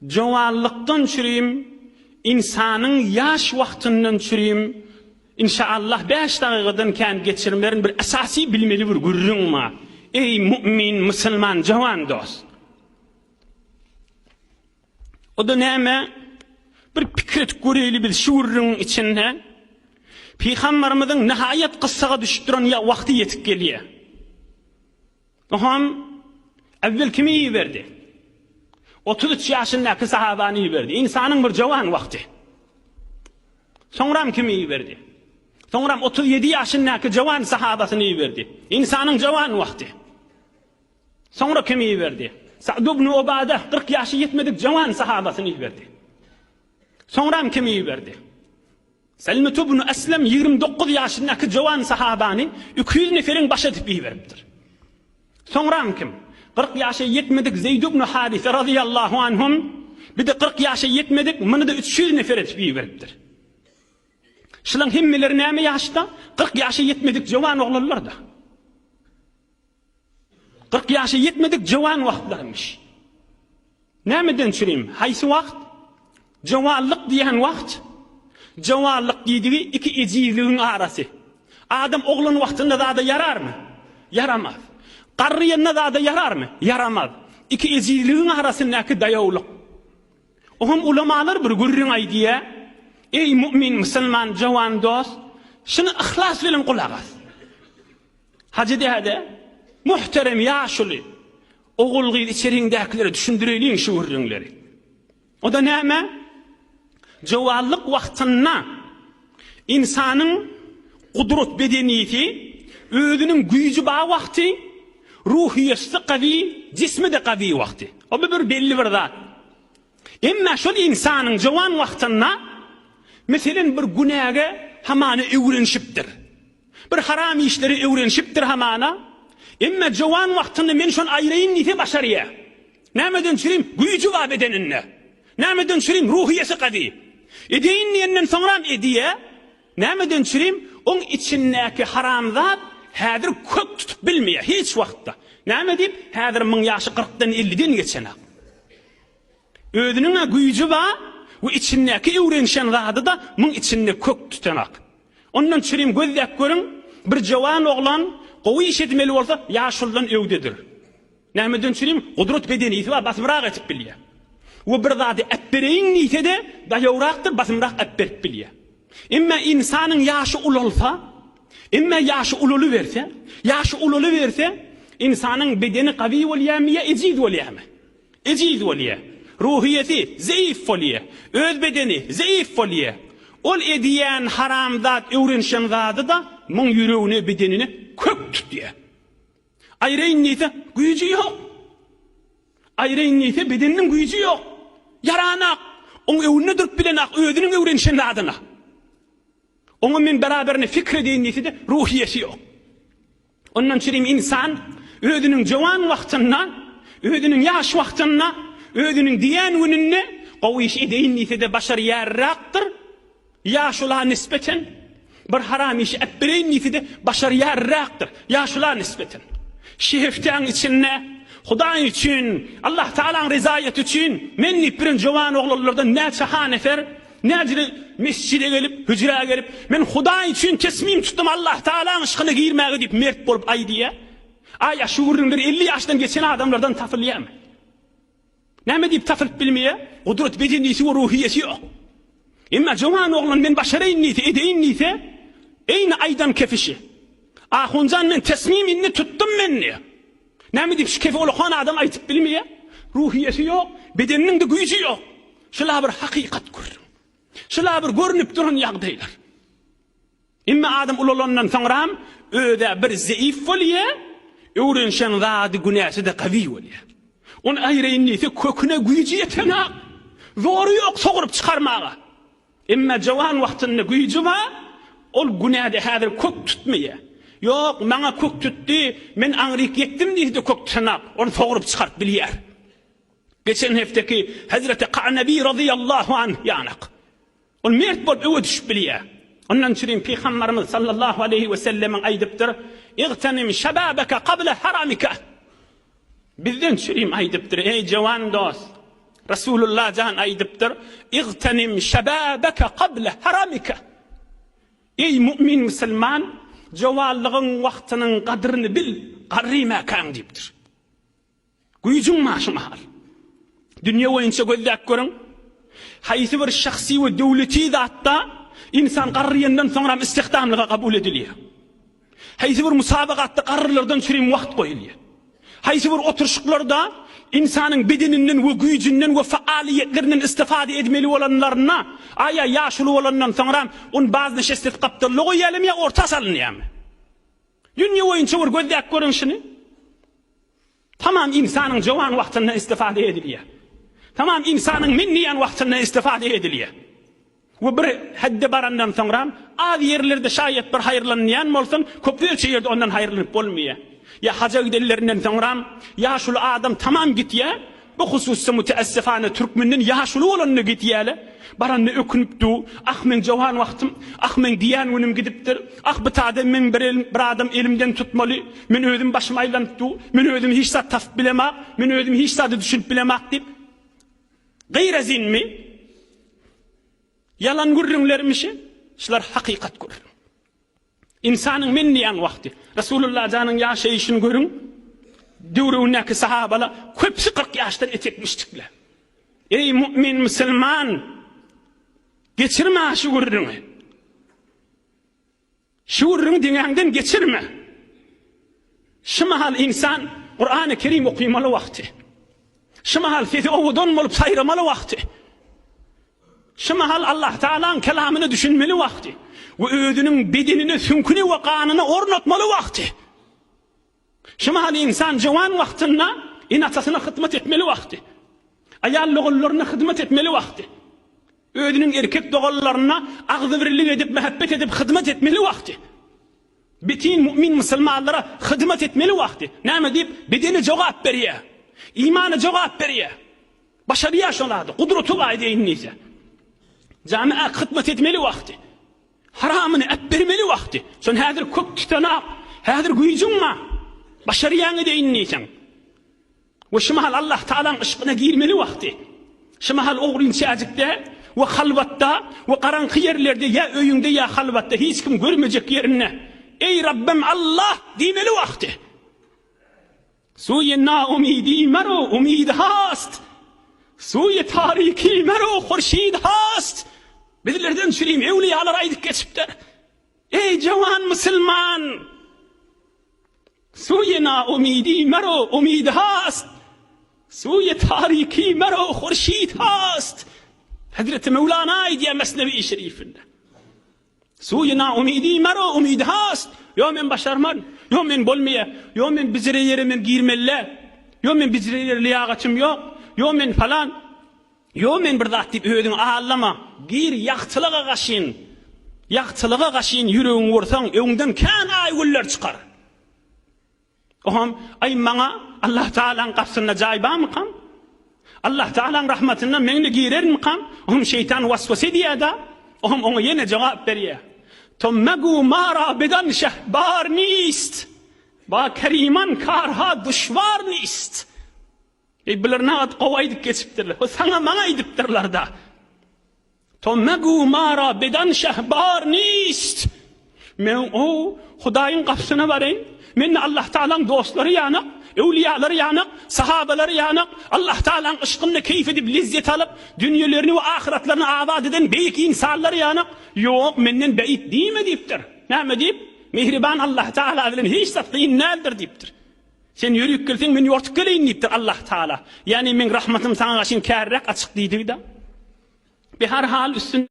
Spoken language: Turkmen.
Jowanlykdan çürim, ynsanyň ýaş wagtyndan çürim, inşaallah bäş dagygadan kän geçirmerin bir esasy bilmeli bir gürrüň bar. Eý mu'min musulman jowan dost! O-da näme? Bir pikir edip göreýli biz şu gürrüňiň içinde. Pygambarymyzyň nihaýat gyssaga düşüp duran ýa wagty ýetip gelýär. Oňam äwwel kimi iberdi? 33 ýaşyndaky sahabany iberdi. Ynsanyň bir jowan wagty. Soňram kimi iberdi? Soňram 37 ýaşyndaky jowan sahabasyny iberdi. Ynsanyň jowan wagty. Soňra kimi iberdi? Sa'd ibn Ubada 40 ýaşy ýetmedik jowan sahabasyny iberdi. Soňram kimi iberdi? Selmet ibn Eslem 29 ýaşyndaky jowan sahabany 200 neferiň başy edip iberipdir. Soňram kim? 40 ýaşa ýetmedik Zeýd ibn Harise razyýallahu anhum bir-de 40 ýaşa ýetmedik muny-da 300 nefer edip iberipdir. Şulaň hemmeleri näme ýaşda? 40 ýaşa ýetmedik jowan oglanlar-da. 40 ýaşa ýetmedik jowan wagtlarymyş. Nämeden çürim? Haýsy wagt? Jowanlyk diýen wagt. Jowanlyk diýdigi iki ejizligiň arasy. Adam oglan wagtynda zada ýararmy? Ýaramaz. Garryýanda zada ýararmy? Ýaramaz. Iki ejizligiň arasyndaky daýawlyk. Oňam ulamalar bir gürrüň aýdýar, Eý mu'min musulman jowan dost, şuny yhlas bilen gulak as. Hajy däde, muhterem ýaşuly, ogul-gyz içeriňdäkilere düşündireýliň şu gürrüňleri. O-da näme? Jowanlyk wagtynda ynsanyň gudrat bedenisi, özüniň güýji bar wagty, ruhyýeti gawy, jismi-de gawy wagty. O bir belli bir zat. Emma şol ynsanyň jowan wagtynda, meselem, bir günäge hamana öwrenişipdir. Bir haram işleri öwrenişipdir hamana. Emma jowan wagtynda men şony aýraýyn diýse başarýar. Nämeden çürim? Güýji bar bedeninde. Nämeden çürim? Ruhyýeti gawy. Edeýin diýenden soňram edýär. Nämeden çürim? Oň içindäki haram zat häzir kök tutup bilmeýär hiç wagtda. Näme diýip? Häzir muň ýaşy kyrkdan elliden geçenak. Özüniň-ä güýji bar we içindäki öwrenişen zady-da muň içinde kök tutanak. Ondan çürim gözläp görüň, bir jowan oglan gowy iş edmeli bolsa, ýaşuludan öwdedir. Nämeden çürim? Gudrat bedenisi bar, basymrak etip bilýär. We bir zady äpbereýin diýse-de, daýawrakdyr, basymrak äpberip bilýär. Emma ynsanyň ýaşy ulalsa, emma ýaşy ulalyberse, ýaşy ulalyberse, ynsanyň bedeni gawy bolýarmy ýa ejiz bolýarmy? Ejiz bolýar. Ruhyýeti zeýif bolýar. Öz bedeni zeýif bolýar. Ol edýän haram zat, öwrenişen zady-da muň ýüregine, bedenine kök tutýar. Aýraýyn diýse, güýji ýok. Aýraýyn diýse, bedeniniň güýji ýok. Ýaranak. Oň öňünde durup bilenak özüniň öwrenişen zadyna. Oňa men beraberine pikir edeýin diýse-de, ruhyýeti ýok. Ondan çürim ynsan özüniň jowan wagtynda, özüniň ýaş wagtynda, özüniň diýen gününde gowy iş edeýin diýse-de başarýarrakdyr, ýaşula nisbeten, bir haram işi äpbereýin diýse-de başarýarrakdyr, ýaşula nisbeten. Şi hepdäň içinde Hudaý üçin, Allah Tagalaň rezaýaty üçin men diýip biren jowan oglanlardan näçe ha nefer Näcile mesjide gelip, hüjrä gelip, Men Hudaý üçin tesmim tutdum, Allah Tagalaň yşkyna girmäge diýip mert bolup aýdýa. Aý, şu gürrüňler 50 ýaşdan geçen adamlardan tapylýamy? Näme diýip tapylyp bilmeýä? Gudrat bedenisi we ruhyýeti ýok. Emma jowan oglan men başaraýyn diýse, edeýin diýse, eýni aýdan kefişi. Ahunjan men tesmim indi tutdum men diýä. Näme diýip şu kefi ulakan adam aýtyp bilmeýär? Ruhyýeti ýok, bedeniniň-de güýji ýok. Şula bir hakykat gürrüň. Şula bir görnüp duran ýagdaýlar. Emma adam ulalandan soňram öz-ä bir zeýif bolýar, öwrenişen zady günäsi-de gawy bolýar. Ony aýraýyn diýse köküne güýji ýetenak. Zory ýok sogrup çykarmaga. Emma jowan wagtynda güýji bar, ol günäde häzir kök tutmaýar. Ýok, maňa kök tutdy, men aňryk ýetdim diýse-de kök tutanok, ony sogrup çykaryp bilýär. Geçen hepdeki Hezreti Ka'nabi razyýallahu anh ýanak. Ol mert bolup öwe düşüp bilýär. Ondan çürim Pygambarymyz sallallahu aleýhi we sellemiň aýdypdyr, Igtanim şababaka qabla haramika. Bizden çürim aýdypdyr, eý jowan dost! Resulullah jan aýdypdyr, Igtenim şebabeke kable haramike. Eý mu'min musulman, jowanlygyň wagtynyň gadryny bil, garrymäkäň diýipdir. Güýjüň bar şu mahal. Dünýe boýunça gözläp görüň. Haýsy bir şahsy we döwleti zatda ynsan garryýandan soňram istihdamlyga kabul edilýär. Haýsy bir musabagatda garrylardan çürim wagt goýulýar. Haýsy bir oturyşyklarda ynsanyň bedeninden we güýjünden we faaliýetlerinden istifade edmeli bolanlarynda, aýa ýaşuly bolandan soňram ony baznişest edip gapdalda goýýarlarmy ýa orta salynýarmy? Dünýe boýunça bir gözläp görüň şuny. Tamam ynsanyň jowan wagtynda istifade edilýär. Tamam ynsanyň men diýýän wagtynda istifade edilýär. We bir hedde barandan soňram az ýerlerde şaýat bir haýyrlanýan bolsun, köplerçe ýerde ondan haýyrlanyp bolmaýar. Ýa haja gidenlerinden soňram ýaşuly adam tamam gitýär, Bu hususda müteessifane türkmenden ýaşuly bolanda gidýäle, baranda ökünip du, ah meň jowan wagtym, ah meň diýän günüm gidipdir, ah bu tada meň bir elim bir adam elimden tutmaly, men özüm başym aýlanyp du, men özüm hiç zat tapyp bilemak, men özüm hiç zada düşünip bilemak diýip gyrazinmi? Ýalan gürrüňlermişi? Şular hakykat gürrüň. Ynsanyň men diýýän wagty. Resulullah janyň ýaşaýşyny görüň. Döwründäki sahabala köpüsi 40 ýaşdan etekmişdikler. Eý mu'min musulman! Geçirme şu gürrüňi. Şu gürrüňi deňäňden geçirme. Şu mahal insan Kur'an-ı Kerim okymaly wagty. Şu mahal sesi owadan bolup saýramaly wagty. Şu mahal Allah Taalaň kelamyna düşünmeli wagty we özüniň bedenine, süňküne we ganyna ornatmaly wagty. Şu mahal insan jowan wagtynda ene-atasyna hyzmat etmeli wagty. Aýal doganlaryna hyzmat etmeli wagty. Özüniň erkek doganlaryna agzybirlik edip, mähebbet edip hyzmat etmeli wagty. Bütin mu'min musulmanlara hyzmat etmeli wagty. Näme diýip, bedeni jogap berýär. Imany jogap berýär. Başarýar şol zady, gudraty bar edeýin diýse. Jamiä hyzmat etmeli wagty. Haramyny äpbermeli wagty. Sen häzir kök tutanak, häzir güýjüň bar. Başarýaň edeýin diýseň. We şu mahal Allah Tagalaň yşkyna girmeli wagty. Şu mahal ogryn çäjikde we halwatda we garaňky ýerlerde ýa öýüňde ýa halwatda hiç kim görmejek ýerinde Eý Rabbym Allah diýmeli wagty. Suýe naumidi mero umid hast. Suýe tariki mero hurşid hast. Bizlerden çürim ewliýalar aýdyp geçipdir. Eý jawan musulman! Suýe naumidi mero umid hast. Suýe tariki mero hurşid hast. Hazreti Mevlana aýdýar Mesnewi Şerifinde. Suýe naumidi mero umid hast. Ýo men başarman. Ýo men bolmaýa. Ýo men bijire ýere men girmeli. Ýo men bijire ýere liýagatym ýok. Ýo men falan. Ýo men bir zat diýip özüňi aldama. Gir ýagtylyga gaşyn. Ýagtylyga gaşyn ýüregiňi ursaň öňden kän aý-güller çykar. Oňam, Aý maňa Allah Tagalaň gapysynda jaý barmykam? Allah Tagalaň rahmatyna men-de girerinmikam? Oňam şeýtan waswasa edýär-de, oňam oňa ýene jogap berýär. To megu mara bedan şehbar nist, ba keriman karha duşwar nist. Eý, bular nagat gowy aýdyp geçipdirler. O saňa maňa aýdypdyrlar-da. To megu mara bedan şehbar nist. Men o Hudaýyň gapysyna baraýyn. Men Allah Taalaň dostlary ýanak, öwliýalary ýanak, sahabalary ýanak, Allah Taalaň yşkynda keýf edip lezzet alyp, dünýelerini we ahyratlaryny abat eden beýik ynsanlar ýanak. Ýok, menden beýik diýme diýipdir. Näme diýip? Mihriban Allah Taala bilen hiç zat kyn däldir diýipdir. Sen ýörüp gelseň, men ýortup geleýin diýipdir Allah Taala. Ýagny meň rahmatym saňa gaşyn kärräk açyk diýdigi-de. Bi har hal üstün.